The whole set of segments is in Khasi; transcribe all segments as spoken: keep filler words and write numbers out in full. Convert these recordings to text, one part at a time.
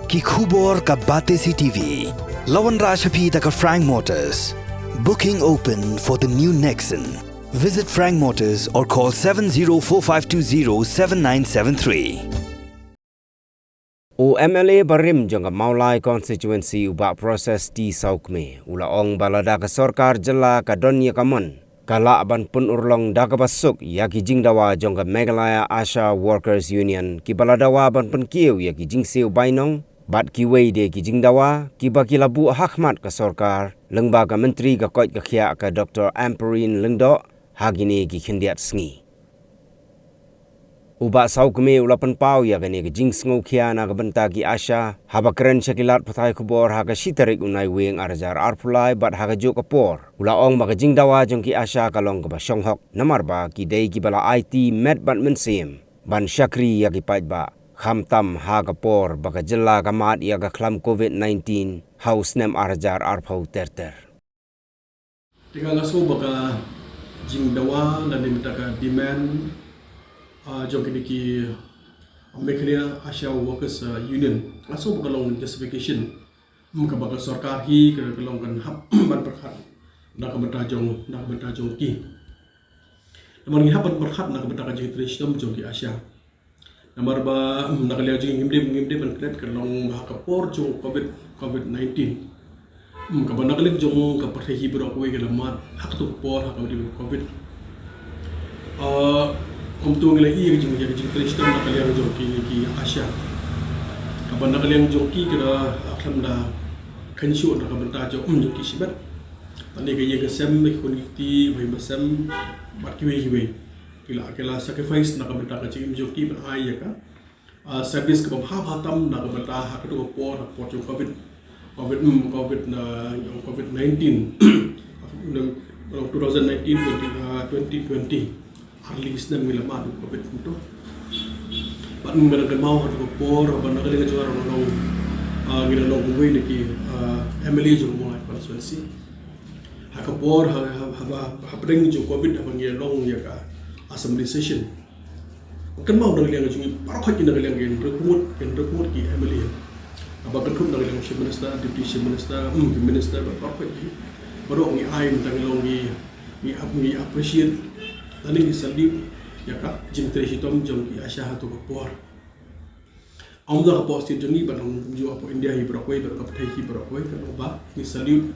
Ki khubor ka Batesi T V. La wanrah sha phi da ka Frank Motors. Booking open for the new Nexon. Visit Frank Motors or call seven zero four five two zero seven nine seven three. U M L A barim jong ka Mawlai constituency u Bah Process T Sawkmie u la ong ba lada ka sorkar jylla ka don ïa ka mon, ka lah ban pynurlong da kaba suk ïa ki jingdawa jong ka Meghalaya ASHA Workers Union kiba la dawa ban pynkiew ïa ki jingsiew bainong bad kiwei de ki jingdawa kiba ki la buh ha khmat ka sorkar lyngba ka Myntri ka koit ka khiah ka Doctor Ampareen Lyngdoh ha kine ki khyndiat sngi. U Bah Sawkmie u la pynpaw ïa kane ka jingsngewkhia na ka bynta ki ASHA haba kren sha ki lad pathai khubor ha ka shi tarik u Naiwieng ar hajar arphew lai bad ha kajuh ka por u la ong ba ka jingdawa jong ki ASHA ka long kaba shong hok namar ba ki dei kiba la aiti met bad mynsiem ban shakri ïa ki paidbah, khamtam ha ka por ba ka jylla ka mad ïa ka khlam covid nineteen ha u snem ar hajar arphew ter ter. Te nga sngew ba ka jingdawa lane mynta ka demand, ah, jong kine ki Meghalaya ASHA Workers, ah, Union, nga sngew ba ka long justification. Hmm, kaba ka sorkar hi ka, ka long kan hap ban pyrkhat na ka bynta jong, na ka bynta jong ki. Namar ngi hap ban pyrkhat na ka bynta ka jingtrei shitom jong ki ASHA. Namar ba, hmm, na ka liang jong ngi ngim dei, ngim dei ban klet ka long ba ha ka por jong covid, covid nineteen. Hmm, kaba na ka liang jong ka pyrthei hi baroh kawei ka la mad ha kato ka por ha kaba dei covid. Ah, kumto ngi la ïohi ka jing, ka jingtrei shitom na ka liang jong ki, ki ASHA. Kaba na ka liang jong ki ka la, ah, khlem da kynshah na ka bynta jong, hmm, jong ki shimet. Lane ka ïing ka sem, ki khun ki kti, ba ïing ba sem, bad kiwei kiwei. Ki la, ki la sacrifice na ka bynta ka jingim jong ki ban ai ïa ka, ah, service kaba bha bha tam na ka bynta ha kato ka por, ha ka por jong covid, covid, hmm, covid na, jong covid nineteen. Two thousand nineteen, twenty, ah, twenty twenty. Ar lai snem ngi la mad u covid kumto. Bad ngi la kynmaw ha kato ka por ba na ka liang jong nga ruh nga long, ah, ngi la long kawei na ki, ah, M L A jong ka Mawlai constituency. Ha ka por ha, ha, ha, hapdeng jong covid haba ngi la long ïa ka assembly session. Kynmaw na ka liang jong ngi baroh khoit na ka liang ki hynriew ngut, ki hynriew ngut ki M L A. Haba kynthup na ka liang Chief Minister, Deputy Chief Minister, hmm, ki minister, baroh khoit ki. Baroh ngi ai mynta ngi long ngi, ngi ap-, ngi appreciate lane ngi salute ïa ka jingtrei shitom jong ki ASHA ha kato ka por. Ym da ka pok state jong ngi, bad ong ju hapoh India hi baroh kawei, bad ka pyrthei hi baroh kawei, ka long ba ngi salute,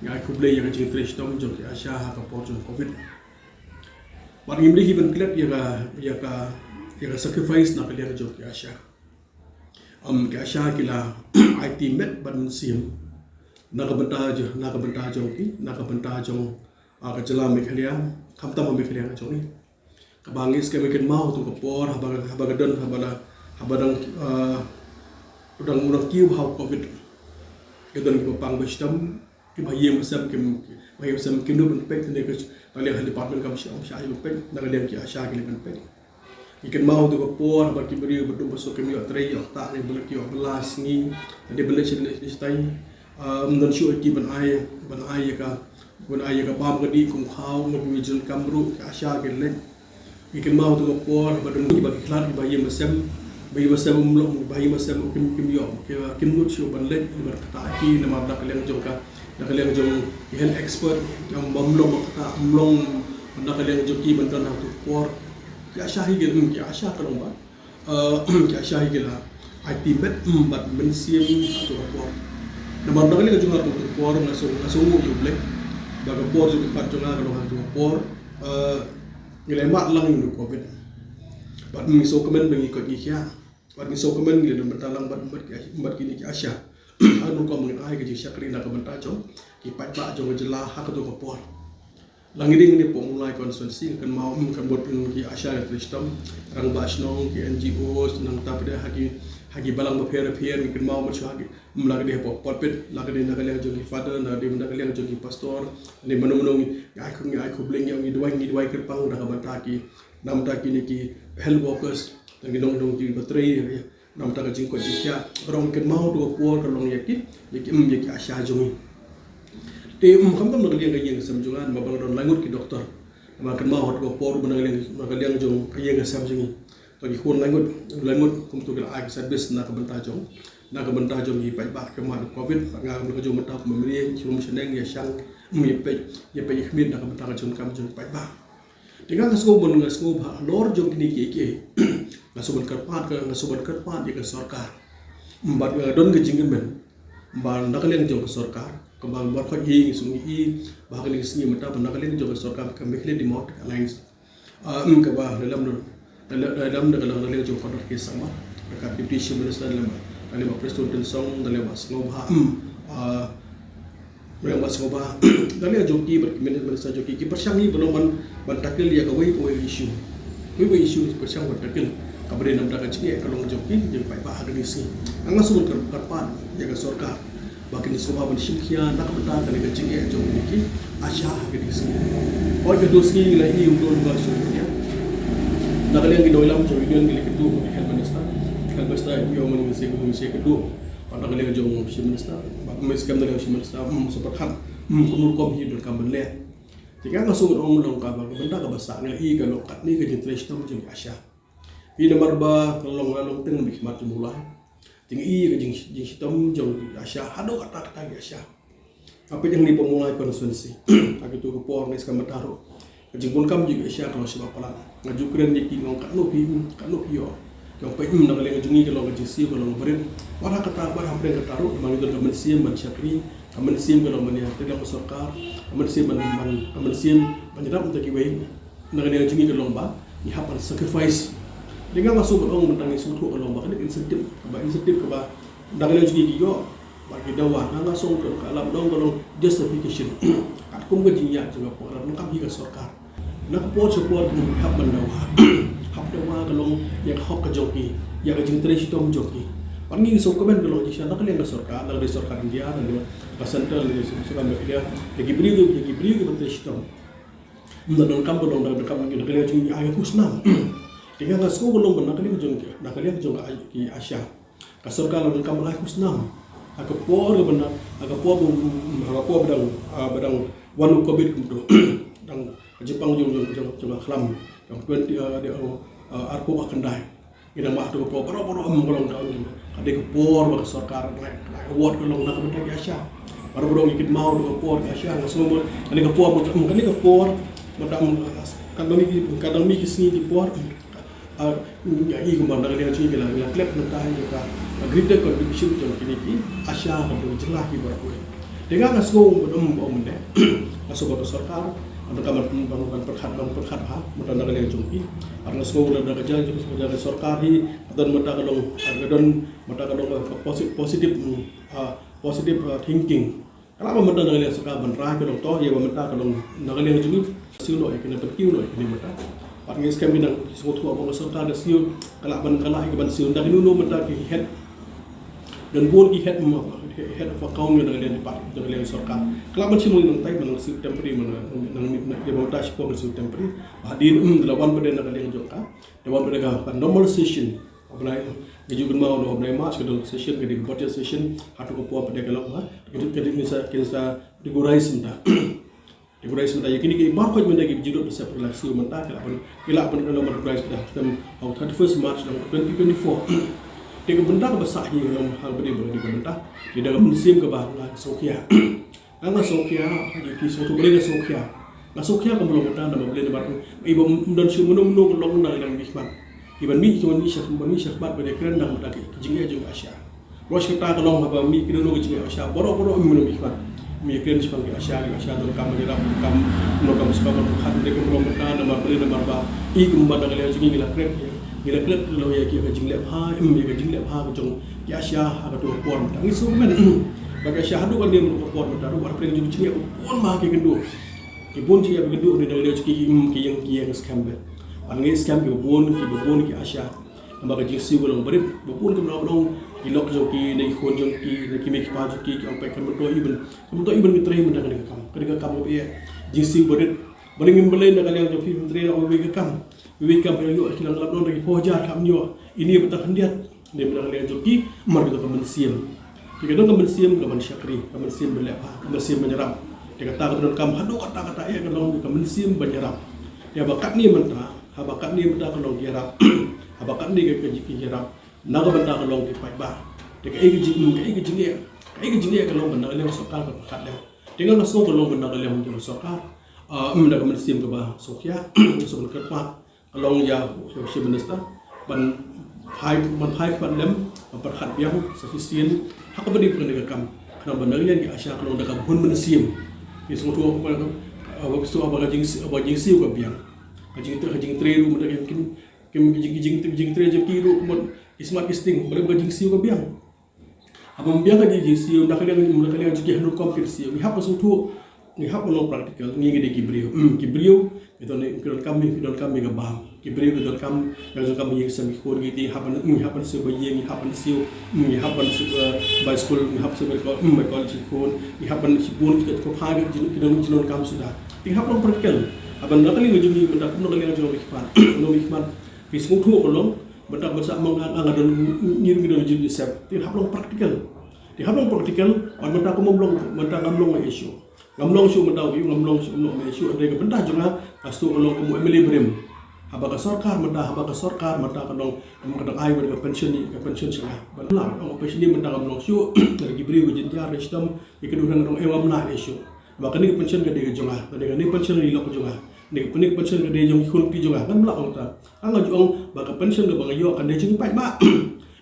ngi ai khublei ïa ka jingtrei shitom jong ki ASHA ha ka por jong covid. Bad ngim dei hi ban klet ïa ka, ïa ka, ïa ka sacrifice na ka liang jong ki ASHA. Ym, ki ASHA ki la aiti met bad mynsiem na ka bynta jong, na ka bynta jong ki, na ka bynta jong, ah, ka jylla Meghalaya, khamtam ha Meghalaya ka jong ngi. Kaba ngi skhem ngi kynmaw ha kato ka por, haba, haba ka don, haba la, haba dang, ah, u dang, u dang kiew ha u covid. Ka don kiba pang ba shitom, kiba ha ïing ba sem kim, ba ha ïing ba sem kim nud ban peit, ne ka, na ka liang department kam shym, shym ai ban peit, na ka liang ki ASHA ki leit ban peit. Ngi kynmaw ha kato ka por, haba ki briew ba duk ba suk kim ïoh trei, ïoh ktah, ne ba la ki ïoh bylla sngi, ne ban leit shane leit shatai. Ah, ym don shuh ïa ki ban ai, ban ai ïa ka, ban ai ïa ka bam ka dih kum u khaw, ne kiwei jong ki kam ruh, ki ASHA ki leit. Ngi kynmaw ha kato ka por, ba don kiba ki khlad, kiba ha ïing ba sem, ba ha ïing ba sem um long, ba ha ïing ba sem kim, kim ïoh, ki, kim nud shuh ban leit, ban ktah ïa ki, namar na ka liang jong ka, na ka liang jong ki health expert, ki ong ba ym long ban ktah, ym long na ka liang jong ki ban don ha kato ka por. Ki ASHA hi ki, hmm, ki ASHA ka long ba, eh, ki ASHA hi ki la aiti met, hmm, bad mynsiem ha kato ka por. Namar na ka liang jong nga ha kato ka por nga sngew, nga sngewnguh ïa U Blei ba ka bor jong ka khmat jong nga ka long ha kato ka por, eh, ngi la mad lang ïa u covid. Bad ngi sngewkmen ba ngi koit ngi khiah. Bad ngi sngewkmen ngi la don bynta lang bad, bad ki, bad kine ki ASHA. Ha ka rukom ba ngin ai ka jingshakri na ka bynta jong ki paidbah jong ka jylla ha kato ka por. La ngi dei ngi dei hapoh Mawlai constituency, ngi kynmaw, hmm, ka bor ki ASHA ki trei shitom, rangbah shnong, ki N G Os, nangta pat de ha ki, ha ki balang bapher bapher, ngi kynmaw bad shuh ha ki, hmm, la ka dei hapoh pulpit, la ka dei na ka liang jong ki father, la ka dei na ka liang jong ki pastor, ne mano mano ngi ai khublei, ngi ai khublei, ngi, ngi duwai, ngi duwai kyrpang na ka bynta ki, na ka bynta kine ki health workers, na ki nongdon kiba trei, na ka bynta ka jingkoit jingkhiah. Baroh ngi kynmaw ha kato ka por ka long ïa ki, ïa ki, hmm, ïa ki ASHA jong ngi. Te, hmm, khamtam na ka liang ka ïing ka sem jong nga, namar ba nga don lai ngut ki doktor. Namar kynmaw ha kato ka por ba na ka liang, na ka liang jong ka ïing ka sem jong ngi. Ka ki khun laingut, laingut kumto ki la ai ka service na ka bynta jong, na ka bynta jong ki paidbah ki mad covid. Nga ka bynta jong mynta kum mri, ki rum shaneng, ïa shang, ïa peit, ïa peit ïa khmih na ka bynta ka jong kam jong ki paidbah. Te nga nga sngew ban, nga sngew ba halor jong kine kiei kiei nga sngew ban kyrpad, nga sngew ban kyrpad ïa ka sorkar. Bad nga don ka jingkyrmen ba na ka liang jong ka sorkar, kaba baroh hi ngi sngew i ba ha kane ka sngi mynta ba na ka liang jong ka sorkar ka Meghalaya Democratic Alliance, ah, mm, kaba da lem, da lem, da lem, da lem, da lem jong ka Conrad K Sangma, da ka Deputy Chief Minister, da lem, da lem Prestone Tynsong, da lem Sangma, mm, ah, da lem Sangma, da lem jong ki, ba ki minister jong ki, ki pyrshang hi ba long ban, ban tackle ïa kawei pa kawei issue. Kawei pa issue ki pyrshang ban tackle. Kaba dei namar ka jingeh ka long jong ki, jong ki paidbah ha kane ka sngi. Nga sngew ban kyrpad ïa ka sorkar ba kin sngewbha ban shim khia na ka bynta kane ka jingeh jong kine ki ASHA ha kane ka sngi. Hooid, katto ka sngi ngi la ïohi kumto ha social media. Na ka liang ki nongïalam jong union ki la kynduh ïa u Health Minister. Health Minister ïa u man ngi shu, ngi shu kynduh. Bad na ka liang jong u Chief Minister, bad mynta skhem na ka liang u Chief Minister, hmm, sa pyrkhat, hmm, kumno rukom hi donkam ban leh. Te nga nga sngew ban ong long kaba, ka bynta kaba sah nga i ka long katne ka jingtrei shitom jong ki ASHA. Namar ba ka long, ka long teng ba ki mat jong u lai. Te nga i ka jing, jingshitom jong ki ASHA haduh katta katta ki ASHA. Nga peit hangne Mawlai constituency, ha kito ki por nga i skhem mynta ruh ka jingdonkam jong ki ASHA ka long shibun palat. Nga ju kren ïa ki, nga ong katno phi, katno phi ïoh. Ki ong peit, hmm, na ka liang jong ngi ka long ka jingsiew ka long barit. Wat ha kata, wat ha pdeng kata ruh, namar ngi don ka mynsiem ban shakri, ka mynsiem ka long ban ïa, ka long ka sorkar, ka mynsiem ban, ban, ka mynsiem ban ïarap ïa kiwei. Na ka liang jong ngi ka long ba ngi hap ban sacrifice. Te nga nga sngew ban ong mynta ngi sngewthuh ka long ba kane ka incentive, kaba incentive kaba na ka liang jong ngi ki ïoh, ba ki dawa, nga nga sngew ka, ka lah ban ong ka long justification. Katkum ka jingïaid jong ka por, donkam hi ka sorkar. Na ka por sha por ki hap ban dawa. Hap dawa ka long ïa ka hok ka jong ki, ïa ka jingtrei shitom jong ki. Bad ngi sngewkmen ka long jingshisha na ka liang ka sorkar, na ka liang sorkar India, na ka liang ka central, na ka liang sorkar Meghalaya, ïa ki briew, ïa ki briew kiba trei shitom. Ym da donkam ka long, da donkam ka, na ka liang jong ngi ai khusnam. Te nga nga sngew ka long ba na ka liang jong ki, na ka liang jong ki ASHA, ka sorkar la donkam ban ai khusnam. Ha ka por kaba na, ha ka por ba, ha ka por ba dang, ah, ba dang wan u covid kumto. Dang ka jingpang jong, jong, jong, jong ka khlam, jong twenty, ah, de, oh, ah, arphew khyndai. Ngi dang mad ha kato ka por, baroh baroh ym ka long da, ka dei ka por ba ka sorkar ngai, ngai award ka long na ka bynta ki ASHA. Baroh baroh ngi kynmaw da ka por ki ASHA, nga sngew ba kane ka por, kane ka por, mynta, ka dang mih ki, ka dang mih ki sngi ki por, ah, ngi i kumba na ka liang jong ngi la, la klet mynta ïa ka, ka greater contribution jong kine ki ASHA ha ka jylla hi baroh kawei. Te nga nga sngew ban ong, ong mynne, nga sngew ba ka sorkar, ban, ban, ban, ban pyrkhat, ban pyrkhat bha, mynta na ka liang jong ki. Bad nga sngew lada ka jia, jia ka sorkar hi, ka don mynta ka long, ka don mynta ka long ka posi-, positive, mm, ah, positive, ah, thinking. Ka lah ba mynta na ka liang sorkar ban rai ka long to, ïa ba mynta ka long na ka liang jong ngi. Siew noh ïa kine, pynkiew noh ïa kine mynta. Bad ngi skhem ngi dang sngewthuh ba ka sorkar ka siew, ka lah ban, ka lah ïa ka ban siew. Dang kino kino mynta ki head, don bun ki head, mm, head of account na ka liang depart, na ka liang sorkar. Ka lah ban siew nangtai, ban siew temporary, ban, nang, nang, nang, ïa ba mynta shipor ban siew temporary. Hadien, mm, da la wan pat de na ka liang jong ka, da wan pat de ka, ka normal session. Haba ngi ju kynmaw, haba ngi March ka don session, ka dei ka budget session, hato ka por pat de ka long, ha. Ka dei, ka dei, kin sa, kin sa regularize mynta. Regularize mynta ïa kine ki baroh khoit mynta ki jingdon da sep la siew mynta, ki lah ban, ki lah ban, ki lah ban regularize mynta ha u thirty-first March twenty twenty-four. Te ka bynta kaba sah hi ka long ha kaba dei ba ka dei ka bynta. Te da ka mynsiem kaba nga sngewkhia. Nga nga sngewkhia, ha ki, ki sngewthuh balei nga sngewkhia. Nga sngewkhia ka mut long mynta namar balei namar, ïa ba ym don shuh mano mano ka long na ka liang mihkhmat. Ki ban mih, ki ban mih sha, ban mih shakhmat ban ïakren na ka bynta ki jingeh jong ki ASHA. Ruh shi katta ka long haba mih kino kino ka jingeh ASHA, baroh baroh ym mih khmat. Ym ïakren shaphang ki ASHA, ki ASHA donkam ban ïarap, donkam, donkam sukam ban pyrkhat, dei kumno mynta namar balei namar ba i kumba na ka liang jong ngi ngi la klet, ngi la klet ka long ïa ki, ïa ka jingleh bha, ym ïa ka jingleh bha ka jong ki ASHA ha kato ka por mynta. Ngi sngewkmen ba ki ASHA haduh katne ka por mynta ruh, wat hapdeng jong ka jingeh ba bun bha ki kynduh. Ki bun jingeh ba ki kynduh na ka liang jong ki, ym, ki ïeng, ki ïeng skhem beit. Bad ngi skhem kiba bun, kiba bun ki ASHA. Namar ka jingsiew ka long barit, ba bun kumno kumno, ki lok jong ki, na ki khun jong ki, na ki mei ki pa jong ki, ki ong peit kan myntoi ban, kan myntoi ban ki trei mynta kane ka kam, kane ka kam kaba eh, jingsiew barit. Balei ngim, balei na ka liang jong phi phim trei ïa kawei ka kam, kawei ka kam phi ïoh, ki nang lap noh da ki phew hajar kam ïoh, ine ba tang khyndiat, ne mynta ka liang jong ki, namar ki don ka mynsiem. Ki ka don ka mynsiem ka ban shakri, ka mynsiem ban leh bha, ka mynsiem ban ïarap. Te kata kaba donkam haduh katta katta eh ka long ka mynsiem ban ïarap. Te ba katne mynta, haba katne mynta ka long ki ïarap. Haba katne ka, ka jingïarap na ka bynta ka long ki paidbah. Te kaei ka jing, kaei ka jingeh, kaei ka jingeh ka long ba na ka liang sorkar ka pyrkhat lem. Te nga sngew ka long ba na ka liang jong ka sorkar, ah, na ka mynsiem kaba sngewkhia, ka sngewbha kyrpad ka long ïa u Chief Minister ban phai, ban phai khmat lem, ban pyrkhat biang sa shisien ha kaba dei ba kane ka kam. Khnang ba na ka liang ki ASHA ka long da kaba hun mynsiem. Ki sngewthuh ba, ba ka jingsiew, ba ka jingsiew ka biang. Ka jingtrei, ka jingtrei ruh mynta kim, kim, ki jing, ki jing, ki jingtrei jong ki ruh kumno ki smat ki sting, balei ba ka jingsiew ka biang. Haba ym biang ka jingsiew, na ka liang, na ka liang jong ki hynriew kum ki siew. Ngi hap ban sngewthuh, ngi hap ban long practical, ngi ngi dei ki briew. Hmm, ki briew ki don, ki donkam, ki donkam ïa ka bam. Ki briew ki donkam, ïa ka jingkam ïing sem ki khun ki kti, hap ban, ngi hap ban siew ba ïing, ngi hap ban siew, ngi hap ban siew, eh, bai skul, ngi hap siew bai kol, hmm, bai college ki khun, ngi hap ban siew bun ki, ki, ki, ki don, ki donkam suda. Ngi hap long practical. Haba na ka liang jong ngi mynta, na ka liang jong ngi khmat, ngi khmat. Phi sngewthuh ka long, mynta ba sa mang nga, nga don, ngi, ngi don jingïasep. Te hap long practical. Te hap long practical, ban mynta kum long, mynta ngam long issue. Ngam long shuh mynta u, ngam long shuh, ngam long issue. Hynrei ka bynta jong nga, ka shu ka long kum u MLA barim. Haba ka sorkar mynta, haba ka sorkar mynta ka long, ka dang ai ka pension, ka pension sha nga. Ba la, ka pension mynta ngam long shuh, ka dei ki briew ka jynjar, ka shitom, ka dei ka dang, dang, eh, ngam lah issue. Ba kane ka pension ka dei ka jong nga, kane, kane ka pension ka dei lok ka jong nga. Kane, kane ka pension ka dei jong ki khun ki jong nga. Ngan lah ong ta. Nga ju ong ba ka pension kaba nga ïoh ka dei jong ki paidbah.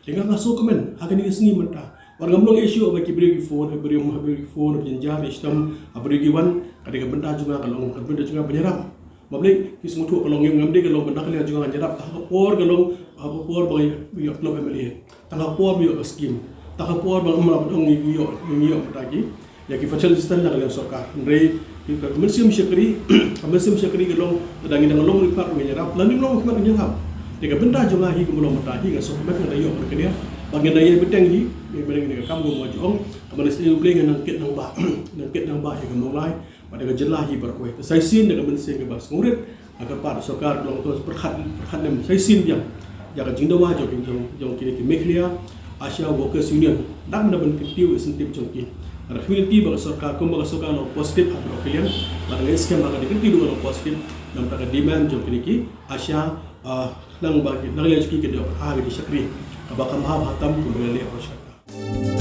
Te nga nga shu kmen ha kane ka sngi mynta. Wat ngam long issue ba ki briew ki phone, ha briew, ha briew ki phone, ha briew jynjar, ha briew shitom, ha briew ki wan, ka dei ka bynta jong nga ka long, ka bynta jong nga ban ïarap. Balei, ki sngewthuh ka long ngim, ngam dei ka long ba na ka liang jong nga ngan ïarap, tang ha ka por ka long, ha ka por ba nga ïoh tlop MLA. Tang ha ka por ba ïoh ka scheme. Tang ha ka por ba ngam lah ban ong ngi ïoh, ngi ïoh mynta ki, ïa ki financial assistance na ka liang sorkar. Hynrei ka mynsiem shakri, ka mynsiem shakri ka long, lada ngi dang long ri pat ngi ïarap, lada ngim long ri pat ngi ïarap. Te ka bynta jong nga hi ka mut long mynta hi, nga sngewkmen nga da ïoh ban kynnoh, ba ngi da ïa bteng hi, ngi bteng hi ka kam, kumba nga ju ong, ka mynsiem U Blei ngan nang kit nang bah, nang kit nang bah ïa ka Mawlai bad ïa ka jylla hi baroh kawei. Te sa shisien da ka mynsiem kaba sngewrit, ha ka part sorkar ka long to pyrkhat, pyrkhat lem sa shisien biang ïa ka jingdawa jong ki, jong, jong kine ki Meghalaya ASHA Workers Union. Dang da ban kyntiew ïa ka sngewthuh jong ki. Ka community ba ka sorkar, kumba ka sorkar long positive ha baroh ki liang, bad nga ngeit skhem ba ka dei kyntiew ruh long positive na ka bynta ka demand jong kine ki ASHA, ah, khnang ba ki, na ka liang jong ki kin ïoh ban ai ka jingshakri kaba kham bha, bha tam kumba ngi leh ha ka sorkar.